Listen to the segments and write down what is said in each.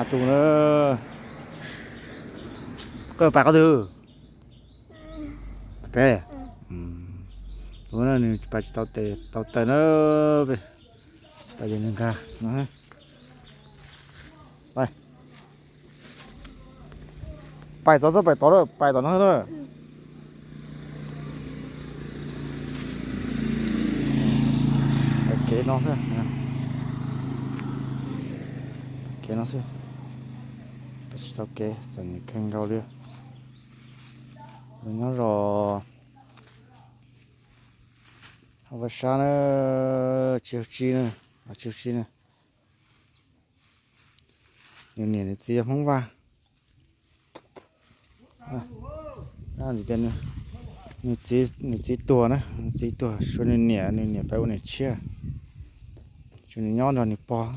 Tus na, koj pais qhov twg? Pem. Tus na nws pais tsis tau tes tau taw na, pem. Tau ces nws nkag no. Pais. Pais tod, txhob pais tod lawm, pais tom no na. Kev no xwb. Kev no xwb. Pais tsis tau kev, txom nyem kawg nkaus li. Nyob zos Hauv Vaj Sab na, Tsis Hauv Tsi na, Tsis Hauv Tsi na. Nws niam nws txiv yog Hmoob Vaj. Nws txiv tuag na, nws txiv tuag, tshuav nws niam, nws niam pais ua niam tshiab, tshuav nws nyob nrog nws pog.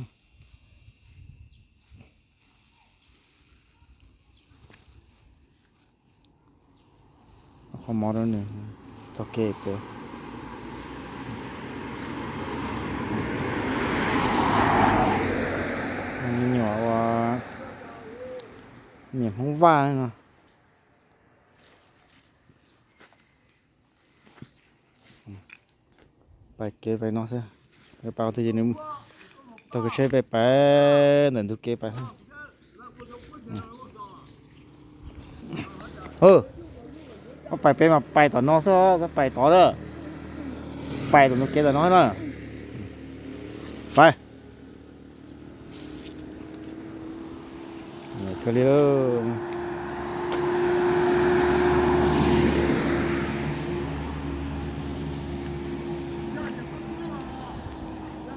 Qhov mov rau nws, taug kev pem. Me nyuam ua niam Hmoob Vaj no. Pais kev pais no xwb, pais qhov twg ces nws taug kev tsheb pem pais ntawm ntug kev pais. Koj pais pem mas pais tom no xwb, koj pais tod lawm, pais tom ntug kev tom no na. Pais. Kawg li.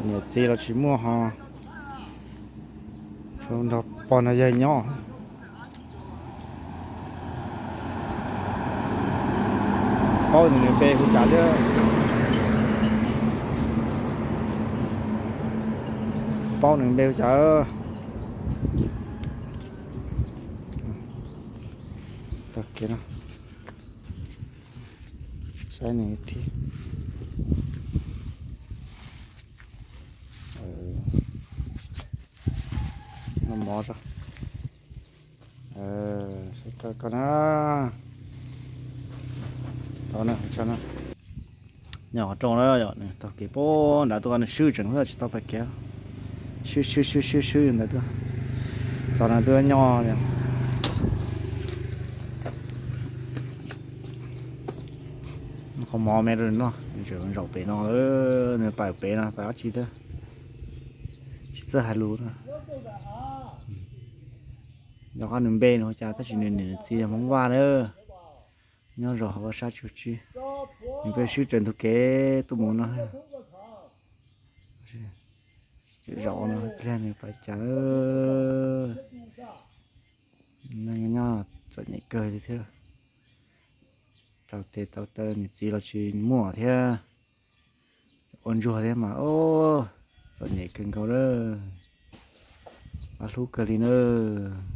Niam txiv los tsis muaj ho, nrog pog nrog yawg nyob. Paub nws npe hu cas thiab. Paub nws npe hu cas. Taug kev no, saib nws thiab. Noj mov tso. Saib koj na. Tau na, tso na. Nyob qhov rooj na, nws taug kev pem nrad tuaj, nws swb tseem tsis tau pais kev. Swb swb swb swb swb ntawd tuaj. Txog na twb nyob. Qhov mov me rau nws noj, nws tseem zaum pem no, nws pais pem no pais dab tsi thiab. Tsis txawj hais lus na. Yog qhov nws npe nws hu cas tab sis nws niam nws txiv yog Hmoob Vaj na. Nyob zos Hauv Vaj Sab Tsis Hauv Tsi. Nws pheej swb raws ntug kev tuaj mus no. Zaum no pliag nws pais cas. Neej nyob txom nyem kawg li thiab. Tau tes tau taw niam txiv los tsis muaj thiab. Ua ntsuag thiab mas, txom nyem kawg nkaus lawm. Pab hlub kawg li nawb.